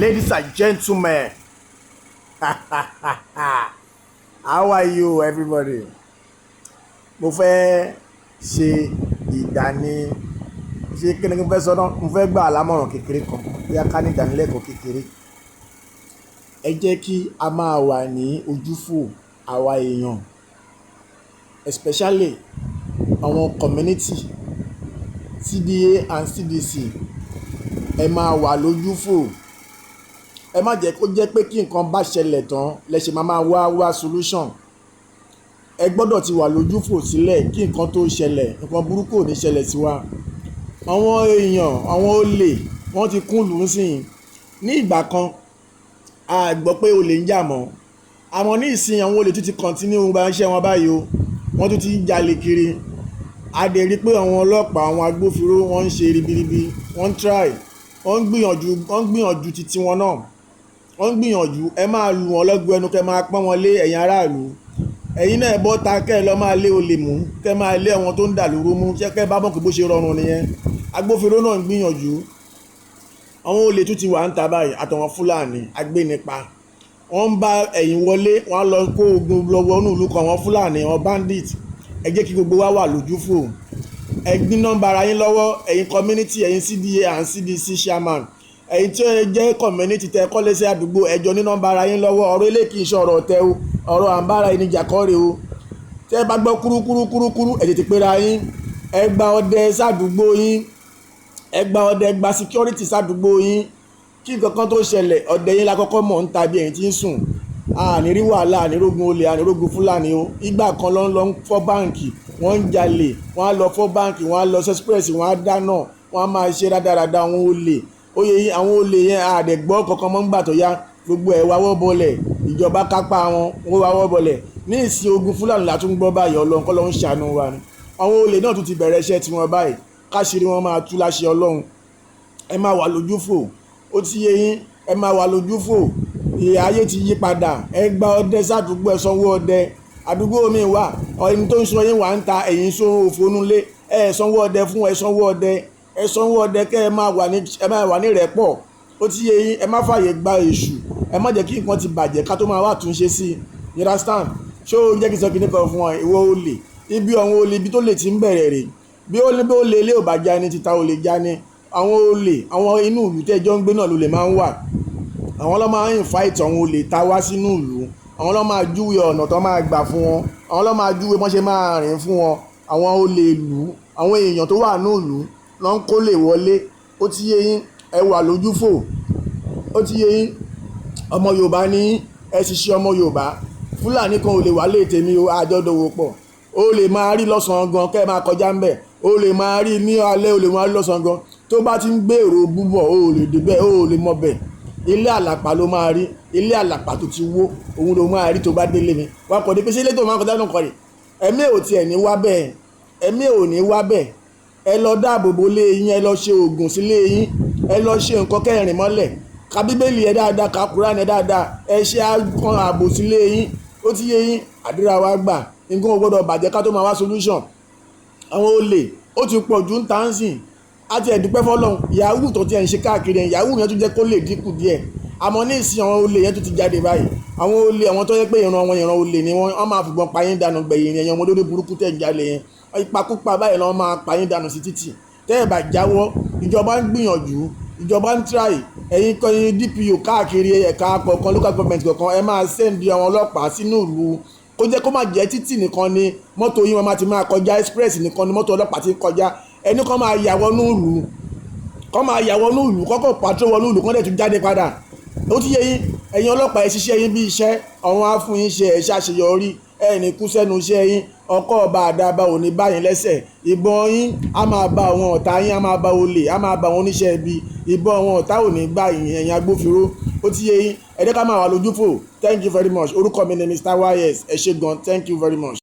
Ladies and gentlemen, how are you, everybody? Mo fẹ́ ṣe ìdáni ṣe kí ni mo fẹ́ sọ náà? Mo fẹ́ gbà lámọ̀ràn kékeré kan, bóyá ká ní ìdánilẹ́kọ̀ọ́ kékeré. Ẹ jẹ́ kí a máa wà ní ojúfò, àwa èèyàn, especially àwọn community, CDA and CDC. Ẹ máa wà lójúfò. Ẹ má jẹ́ kó jẹ́ pé kí nǹkan bá ṣẹlẹ̀ tán lẹ ṣe máa máa wá solution. Ẹ gbọ́dọ̀ ti wà lójúfò sílẹ̀ kí nǹkan tó ṣẹlẹ̀. Nǹkan burúkú ò ní ṣẹlẹ̀ sí wa. Àwọn èèyàn, àwọn olè, wọ́n ti kún ìlú nísìnyí. Ní ìgbà kan, a gbọ́ pé olè ń jà mọ́. Àmọ́ ní ìsìn, àwọn olè tún ti continue gba iṣẹ́ wọn báyìí o. Wọ́n tún ti ń jalè kiri. A dẹ̀ rí pé àwọn ọlọ́pàá, àwọn agbófinró, wọ́n ń ṣe ribiribi, wọ́n ń try, wọ́n ń gbìyànjú, wọ́n ń gbìyànjú titi wọn náà, wọ́n ń gbìyànjú. Ẹ máa lù wọ́n lọ́gọ ẹnu, kẹ́ máa pọ́n wọn lé. Ẹ̀yin aráàlú, ẹ̀yin náà bọ́ ta, kẹ́ ẹ lọ máa lé olè mú, kẹ́ máa lé àwọn tó ń dà lóru mú. Ṣé kẹ́ bá mọ̀ pé bó ṣe rọrùn nìyẹn? Agbófinró náà ń gbìyànjú. Àwọn olè tún ti wà ń ta báyìí, àtàwọn Fúlàní agbénipa. Wọ́n ń bá ẹ̀yìn wọlé, wọ́n á lọ kó ogun lọ wọnú ìlú kan, àwọn Fúlàní, àwọn bandit. Ẹ jẹ́ kí gbogbo wa wà lójúfò. Ẹ gbé nọ́mbà ara yín lọ́wọ́, ẹ̀yin community, ẹ̀yin CDA and CDC chairman, ẹ̀yin tí ó jẹ́ community tẹ kọ́lé sí àdúgbò, ẹ jọ ní nọ́mbà ara yín lọ́wọ́. Ọ̀rọ̀ ilé kì í ṣe ọ̀rọ̀ ọ̀tẹ̀ o, ọ̀rọ̀ àǹbára ẹni jà kọ́ rè o. Tẹ́ ẹ bá gbọ́ kúrúkúrú kúrúkúrú, ẹ tètè pera yín. Ẹ gba ọdẹ sádùúgbò yín, ẹ gba ọdẹ, gba security sádùúgbò yín kí nǹkan kan tó ṣẹlẹ̀. Ọdẹ yín la kọ́kọ́ mọ̀ ń ta bí ẹ̀yin tí ń sùn. Àní rí wàhálà, ànírógun olè, ànírógun Fúlàní o. Ìgbà kan ló ń lọ fọ́ báǹkì, wọ́n ń jalè, wọ́n á lọ fọ́ báǹkì, wọ́n á lọ express, wọ́n á dáná, wọ́n á máa ṣe rádaràda. Àwọn olè oyè yín, àwọn olè yẹn, àdẹ̀gbọ́ kankan mọ́. Ń gbà tó yá, gbogbo ẹ̀ wáwọ́ bọlẹ̀, ìjọba kápá wọn, wọ́n wáwọ́ bọlẹ̀. Ní ìsìn, ogun Fúlàní la tún gbọ́ báyìí. Ọlọ́run kọ́ ló ń ṣàánú wa ni. Àwọn olè náà tún ti bẹ̀rẹ̀ iṣẹ́ tiwọn báyìí. Káṣírí wọn máa tú láṣẹ Ọlọ́run. Ẹ máa wà lójúfò. Ó ti yé yín, ẹ máa wà lójúfò. Ìyà ayé ti yí padà. Ẹ gba ọdẹ sádùúgbò, ẹ sanwó ọdẹ. Àdúgbò mi wà, ẹni tó ń sọ yín wà ń ta, ẹ̀yìn sórun òfonúlé. Ẹ sanwó ọdẹ fún, ẹ sanwó ọdẹ, ẹ sanwó ọdẹ, kẹ́ ẹ máa wà ní ìrẹ́pọ̀. Ó ti yé yín. Ẹ má fààyè gba èṣù. Ẹ má jẹ́ kí nǹkan ti bàjẹ́ ká tó máa wá túnṣe sí i. You understand? Ṣé ó jẹ́ kí n sọ kíní kan fún ọ? Ìwọ olè, ibi àwọn olè, ibi tó lè ti ń bẹ̀rẹ̀ rè. Bí ó ní bí ó lè ilé ò bá já ní, títa ò lè já ní. Àwọn olè, àwọn inú ìlú tẹ́jọ́ ń gbé náà ló lè máa ń wà. Àwọn ló máa ń invite àwọn olè ta wá sínú ìlú. Àwọn ló máa júwe ọ̀nà tó máa gbà fún wọn. Àwọn ló máa júwe bọ́n ṣe máa rìn fún wọn. Àwọn olè ìlú, àwọn èèyàn tó wà ní ìlú ló ń kó lè wọlé. Ó ti yé yín. Ẹ wà lójúfò. Ó ti yé yín. Ọmọ Yorùbá ní ẹ sì ṣe ọmọ Yorùbá. Fúlàní kan ò lè wá lè tèmi o. Àjọdọ̀wò pọ̀. O lè máa rí lọ́sàn-án gan, kẹ́ ẹ máa kọjá ń bẹ̀. O lè máa rí ní alẹ́, o lè máa rí lọ́sàn-án gan. Tó bá ti ń gbèrò búbọ̀, o ò lè débẹ̀, o ò lè mọ bẹ̀. Ilé àlàpà ló máa rí, ilé àlàpà tó ti wó, òun ló máa rí. Tó bá délé mi, wà kọ́ ni pé ṣé ilé tó máa ń kọjá nù kọ́ rè. Ẹ̀mí ò tiẹ̀ ní wá bẹ́ẹ̀, ẹ̀mí ò ní wá bẹ́ẹ̀. Ẹ lọ dáàbò bo lé yín, ẹ lọ ṣe oògùn sílé yín, ẹ lọ ṣe nǹkan kẹrin mọ́lẹ̀, ka Bíbélì ẹ dáadáa, ka Kúránì ẹ dáadáa, ẹ ṣe kan ààbò sílé yín. Ó ti yé yín. Àdúrà wa gbà. Nǹkan ò gbọ́dọ̀ bàjẹ́ ká tó máa wá solution. Àwọn olè, ó ti pọ̀ ju ń tà ń sìn. Á ti ẹ̀dúpẹ́ fọlọ́run, yahoo tó ti ẹ̀ ń ṣe káàkiri ẹ̀, yahoo yẹn tún jẹ́ kó lè dínkù díẹ̀. Àmọ́ ní ìsìn, àwọn olè yẹn tún ti jáde báyìí. Àwọn olè, àwọn tó yẹ pé ìran wọn, ìran olè ni wọ́n. Wọ́n máa fìbọn pa yín dànù gbẹ̀yìn ẹ̀yàn ọmọdé burúkú tẹ̀ ń jalè yẹn. Ìpakúpa báyìí lọ́wọ́ máa pa yín dànù sí títì tẹ́ ẹ̀ bá jáwọ́. Ìjọba ń gbìyànjú, ìjọba ń try. Ẹ̀yin kọ́ ẹ̀yin DPO káàkiri ẹ̀ka kọ̀ọ̀kan, local government kọ̀ọ̀kan, ẹ máa send àwọn ọlọ́pàá sínú ìlú. Kó jẹ́ kó má jẹ́ títì nìkan ni mọ́tò yín wọn máa ti máa kọjá, express nìkan ni mọ́tò ọlọ́pàá ti ń kọjá. Ẹni kan máa yà wọnú ìlú, kọ́ máa yà wọnú ìlú, kọ́kọ́ patrol wọnú ìlú, kọ́ dẹ̀ tún jáde padà. Ó ti yé yín. Ẹ̀yin ọlọ́pàá, ẹ ṣiṣẹ́ yín bí iṣẹ́. Ọ̀run á fún yín ṣe, ẹ̀ ṣàṣeyọrí. Ẹ ní kú sẹ́nu iṣẹ́ yín. Ọkọ̀ ọba àdàbà ò ní bá yín lẹ́sẹ̀. Ìbọn yín á máa bá àwọn ọ̀tá yín, á máa bá olè, á máa bá àwọn oníṣẹ́ ibi. Ìbọn àwọn ọ̀tá ò ní gbà yín, ẹ̀yin agbófinró. Ó ti yé yín. Ẹ jẹ́ ká máa wà lójúfò. Thank you very much. Orúkọ mi ni Mr. Ys. Ẹ ṣé gan. Thank you very much.